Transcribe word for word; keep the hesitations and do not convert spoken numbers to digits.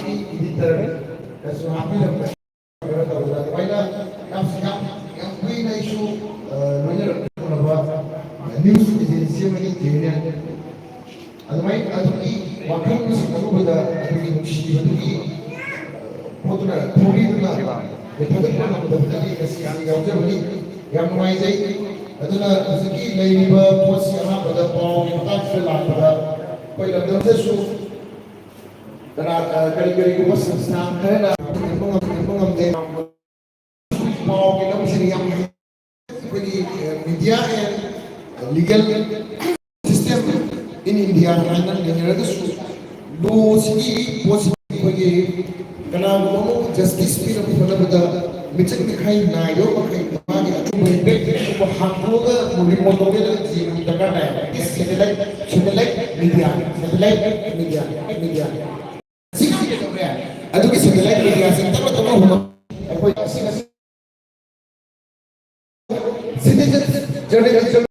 editor ꯀꯁꯨ ꯍꯥꯞꯄꯤꯔꯝꯕ ꯀꯩꯅꯣ ꯇꯧꯕꯗ ꯑꯗꯨꯃꯥꯏꯅ ꯌꯥꯝ, ꯌꯥꯝ, ꯌꯥꯝ ꯀꯨꯏꯅ ꯑꯩꯁꯨ, ꯑ, ꯂꯣꯏꯅꯔꯛꯅꯕ news agency ꯑꯃꯒꯤ chairman ꯑꯗꯨꯃꯥꯏꯅ ꯑꯗꯨꯒꯤ ꯋꯥꯈꯜꯁꯤꯡ ꯑꯗꯨꯕꯨꯗ ꯑꯩꯈꯣꯏꯒꯤ ꯅꯨꯡꯁꯤꯕꯗꯨꯒꯤ ꯄꯣꯠꯇꯨꯅ ꯊꯧꯔꯤꯗꯨꯅ ꯊꯥꯒꯠꯄ ꯉꯝꯗꯕꯗꯒꯤ ꯉꯁꯤ ꯌꯥꯎꯖꯕꯅꯤ꯫ ꯌꯥꯝ ꯅꯨꯡꯉꯥꯏꯖꯩ꯫ ꯑꯗꯨꯅ ꯍꯧꯖꯤꯛꯀꯤ ꯂꯩꯔꯤꯕ ꯄꯣꯠꯁꯤ ꯑꯍꯥꯟꯕꯗ ꯄꯥꯎꯒꯤ ꯃꯇꯥꯡꯁꯤꯗ ꯂꯥꯛꯄꯗ ꯑꯩꯈꯣꯏ ꯂꯝꯗꯝꯗꯁꯨ ꯀꯅꯥ, ꯀꯔꯤ ꯀꯔꯤꯒꯨꯝꯕ ꯁꯪꯁꯊꯥꯟ ꯈꯔꯅ ꯉꯝꯕ ꯉꯝꯗꯦ꯫ ꯄꯥꯎꯒꯤ ꯂꯧꯁꯤꯡ ꯌꯥꯝ ꯑꯩꯈꯣꯏꯒꯤ, ꯑ, media and legal system in India ꯍꯥꯏꯅ ꯅꯩꯅꯔꯒꯁꯨ, ꯂꯣꯁꯤꯒꯤ ꯄꯣꯠꯁꯤ ꯑꯩꯈꯣꯏꯒꯤ ꯀꯅꯥꯒꯨꯝꯕ ꯑꯃꯕꯨ justice ꯄꯤꯅꯕ ꯍꯣꯠꯅꯕꯗ ꯃꯤꯆꯪ ꯃꯤꯈꯥꯏ ꯅꯥꯏꯕ ꯃꯈꯩ ꯃꯥꯒꯤ ꯑꯆꯨꯝꯕ ꯍꯥꯡꯗꯣꯛꯑꯒ report ꯇꯧꯒꯗꯕ ꯊꯤꯕꯒꯤ ꯗꯔꯀꯥꯔ ꯇꯥꯏ꯫ Satellite, satellite media, satellite media, media꯫ ꯁꯤꯒꯤ ꯀꯩꯗꯧꯔꯦ? ꯑꯗꯨꯒꯤ satellite mediaꯁꯦ ꯇꯞꯅ ꯇꯞꯅ ꯍꯣꯡꯉꯛ-, ꯑꯩꯈꯣꯏ ꯑꯁꯤ ꯉꯁꯤ citizen journalism